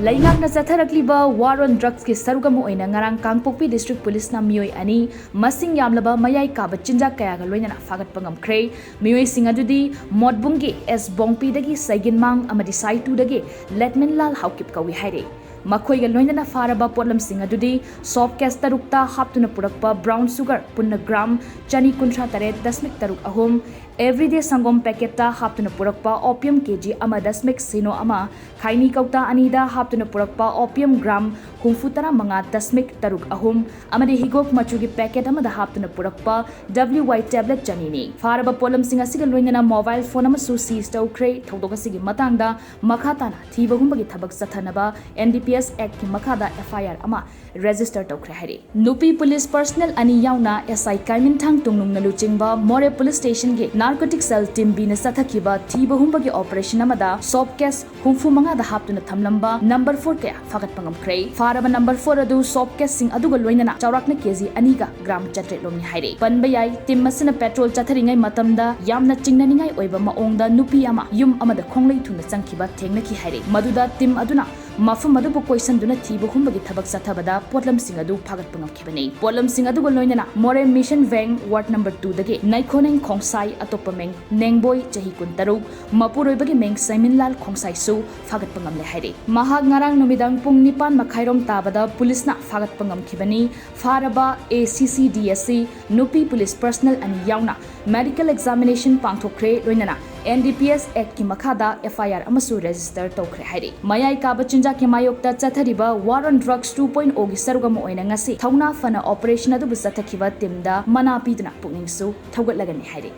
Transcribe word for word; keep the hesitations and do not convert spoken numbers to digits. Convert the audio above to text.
ꯂꯩꯉꯥꯛꯅ ꯆꯠꯊꯔꯛꯂꯤꯕ War on Drugsꯀꯤ ꯁꯔꯨꯛ ꯑꯃ ꯑꯣꯏꯅ ꯉꯔꯥꯡ ꯀꯥꯡꯄꯣꯛꯄꯤ District Policeꯅ ꯃꯤꯑꯣꯏ ꯑꯅꯤ ꯃꯁꯤꯡ ꯌꯥꯝꯂꯕ ꯃꯌꯥꯏ ꯀꯥꯕ ꯆꯤꯟꯖꯥꯛ ꯀꯌꯥꯒ ꯂꯣꯏꯅꯅ ꯐꯥꯒꯠꯄ ꯉꯝꯈ꯭ꯔꯦ꯫ ꯃꯤꯑꯣꯏꯁꯤꯡ ꯑꯗꯨꯗꯤ ꯃꯣꯠꯕꯨꯡꯒꯤ ꯑꯦꯁ ꯕꯣꯡꯄꯤꯗꯒꯤ ꯁꯩꯒꯤꯟꯃꯥꯡ ꯑꯃꯗꯤ ꯁꯥꯏꯇꯨꯗꯒꯤ ꯂꯦꯠꯃꯤꯟꯂꯥꯜ ꯍꯥꯎꯀꯤꯞ ꯀꯧꯏ ꯍꯥꯏꯔꯦ꯫ ꯃꯈꯣꯏꯒ ꯂꯣꯏꯅꯅ ꯐꯥꯔꯕ ꯄꯣꯠꯂꯝꯁꯤꯡ ꯑꯗꯨꯗꯤ soap case ꯇꯔꯨꯛꯇ ꯍꯥꯞꯇꯨꯅ ꯄꯨꯔꯛꯄ brown sugar ꯄꯨꯟꯅ gram ꯆꯅꯤ ꯀꯨꯟꯊ꯭ꯔꯥ ꯇꯔꯦꯠ ꯗꯁꯃꯤꯛ ꯇꯔꯨꯛ ꯑꯍꯨꯝ, everyday ꯁꯪꯒꯣꯝ packetꯇ ꯍꯥꯞꯇꯨꯅ ꯄꯨꯔꯛꯄ opium KG ꯑꯃ ꯗꯁꯃꯤꯛ ꯁꯤꯅꯣ ꯑꯃ, ꯈꯥꯏꯅꯤ ꯀꯧꯇꯥ ꯑꯅꯤꯗ ꯍꯥꯞꯇꯨꯅ ꯄꯨꯔꯛꯄ opium gram ꯍꯨꯝꯐꯨ ꯇꯔꯥ ꯃꯉꯥ ꯗꯁꯃꯤꯛ ꯇꯔꯨꯛ ꯑꯍꯨꯝ ꯑꯃꯗꯤ ꯍꯤꯒꯣꯛ ꯃꯆꯨꯒꯤ packet ꯑꯃꯗ ꯍꯥꯞꯇꯨꯅ ꯄꯨꯔꯛꯄ W Y tablet ꯆꯅꯤꯅꯤ꯫ ꯐꯥꯔꯕ ꯄꯣꯠꯂꯝꯁꯤꯡ ꯑꯁꯤꯒ ꯂꯣꯏꯅꯅ mobile phone ꯑꯃꯁꯨ seize ꯇꯧꯈ꯭ꯔꯦ꯫ ꯊꯧꯗꯣꯛ ꯑꯁꯤꯒꯤ ꯃꯇꯥꯡꯗ ꯃꯈꯥ ꯇꯥꯅ ꯊꯤꯕ ꯍꯨꯝꯕꯒꯤ ꯊꯕꯛ ꯆꯠꯊꯅꯕ N D P S Actꯀꯤ ꯃꯈꯥꯗ F I R ꯑꯃ register ꯇꯧꯈ꯭ꯔꯦ ꯍꯥꯏꯔꯤ꯫ ꯅꯨꯄꯤ police personnel ꯑꯅꯤ ꯌꯥꯎꯅ S I ꯀꯥꯏꯃꯤꯟꯊꯥꯡ ꯇꯨꯡꯅꯨꯡꯅ ꯂꯨꯆꯤꯡꯕ ꯃꯣꯔꯦ police stationꯒꯤ narcotic cell team Bꯅ ꯆꯠꯊꯈꯤꯕ ꯊꯤꯕ ꯍꯨꯝꯕꯒꯤ operation ꯑꯃꯗ soap case ꯍꯨꯝꯐꯨ ꯃꯉꯥꯗ ꯍꯥꯞꯇꯨꯅ ꯊꯝꯂꯝꯕ number four ꯀꯌꯥ ꯐꯥꯒꯠꯄ ꯉꯝꯈ꯭ꯔꯦ꯫ ꯐꯥꯔꯕ number four ꯑꯗꯨ soap caseꯁꯤꯡ ꯑꯗꯨꯒ ꯂꯣꯏꯅꯅ ꯆꯥꯎꯔꯥꯛꯅ KG ꯑꯅꯤꯒ gram ꯆꯥꯇ꯭ꯔꯦꯠ ꯂꯣꯝꯃꯤ ꯍꯥꯏꯔꯤ꯫ ꯄꯟꯕ ꯌꯥꯏ, team ꯑꯁꯤꯅ patrol ꯆꯠꯊꯔꯤꯉꯩ ꯃꯇꯝꯗ ꯌꯥꯝꯅ ꯆꯤꯡꯅꯅꯤꯡꯉꯥꯏ ꯑꯣꯏꯕ ꯃꯑꯣꯡꯗ ꯅꯨꯄꯤ ꯑꯃ ꯌꯨꯝ ꯑꯃꯗ ꯈꯣꯡꯂꯩ ꯊꯨꯅ ꯆꯪꯈꯤꯕ ꯊꯦꯡꯅꯈꯤ ꯍꯥꯏꯔꯤ꯫ ꯃꯗꯨꯗ team ꯑꯗꯨꯅ ꯃꯐꯝ ꯑꯗꯨꯕꯨ ꯀꯣꯏꯁꯟꯗꯨꯅ ꯊꯤꯕ ꯍꯨꯝꯕꯒꯤ ꯊꯕꯛ ꯆꯠꯊꯕꯗ ꯄꯣꯠꯂꯝꯁꯤꯡ ꯑꯗꯨ ꯐꯥꯒꯠꯄ ꯉꯝꯈꯤꯕꯅꯤ꯫ ꯄꯣꯠꯂꯝꯁꯤꯡ ꯑꯗꯨꯒ ꯂꯣꯏꯅꯅ ꯃꯣꯔꯦ Mission Wing ward number twoꯗꯒꯤ ꯅꯩꯈꯣꯅꯦꯡ ꯈꯣꯡꯁꯥꯏ, ꯑꯇꯣꯞꯄ ꯃꯤꯡ ꯅꯦꯡꯕꯣꯏ, ꯆꯍꯤ ꯀꯨꯟꯇꯔꯨꯛ, ꯃꯄꯨꯔꯣꯏꯕꯒꯤ ꯃꯤꯡ ꯁꯩꯃꯤꯟꯂꯥꯜ ꯈꯣꯡꯁꯥꯏꯁꯨ ꯐꯥꯒꯠꯄ ꯉꯝꯂꯦ ꯍꯥꯏꯔꯤ꯫ ꯃꯍꯥꯛ ꯉꯔꯥꯡ ꯅꯨꯃꯤꯗꯥꯡ ꯄꯨꯡ ꯅꯤꯄꯥꯟ ꯃꯈꯥꯏꯔꯣꯝ ꯇꯥꯕꯗ ꯄꯨꯂꯤꯁꯅ ꯐꯥꯒꯠꯄ ꯉꯝꯈꯤꯕꯅꯤ꯫ ꯐꯥꯔꯕ A C C D ꯑꯁꯤ ꯅꯨꯄꯤ ꯄꯨꯂꯤꯁ personnel ꯑꯅꯤ ꯌꯥꯎꯅ medical examination ꯄꯥꯡꯊꯣꯛꯈ꯭ꯔꯦ, ꯂꯣꯏꯅꯅ N D P S Actꯀꯤ ꯃꯈꯥꯗ F I R ꯑꯃꯁꯨ register ꯇꯧꯈ꯭ꯔꯦ ꯍꯥꯏꯔꯤ꯫ ꯃꯌꯥꯏ ꯀꯥꯕ ꯆꯤꯟꯖꯥꯛꯀꯤ ꯃꯥꯌꯣꯛꯇ ꯆꯠꯊꯔꯤꯕ War on Drugs two point O ꯒꯤ ꯁꯔꯨꯛ ꯑꯃ ꯑꯣꯏꯅ ꯉꯁꯤ ꯊꯧꯅꯥ ꯐꯅ operation ꯑꯗꯨꯕꯨ ꯆꯠꯊꯈꯤꯕ teamꯗ ꯃꯅꯥ ꯄꯤꯗꯨꯅ ꯄꯨꯛꯅꯤꯡꯁꯨ ꯊꯧꯒꯠꯂꯒꯅꯤ ꯍꯥꯏꯔꯤ꯫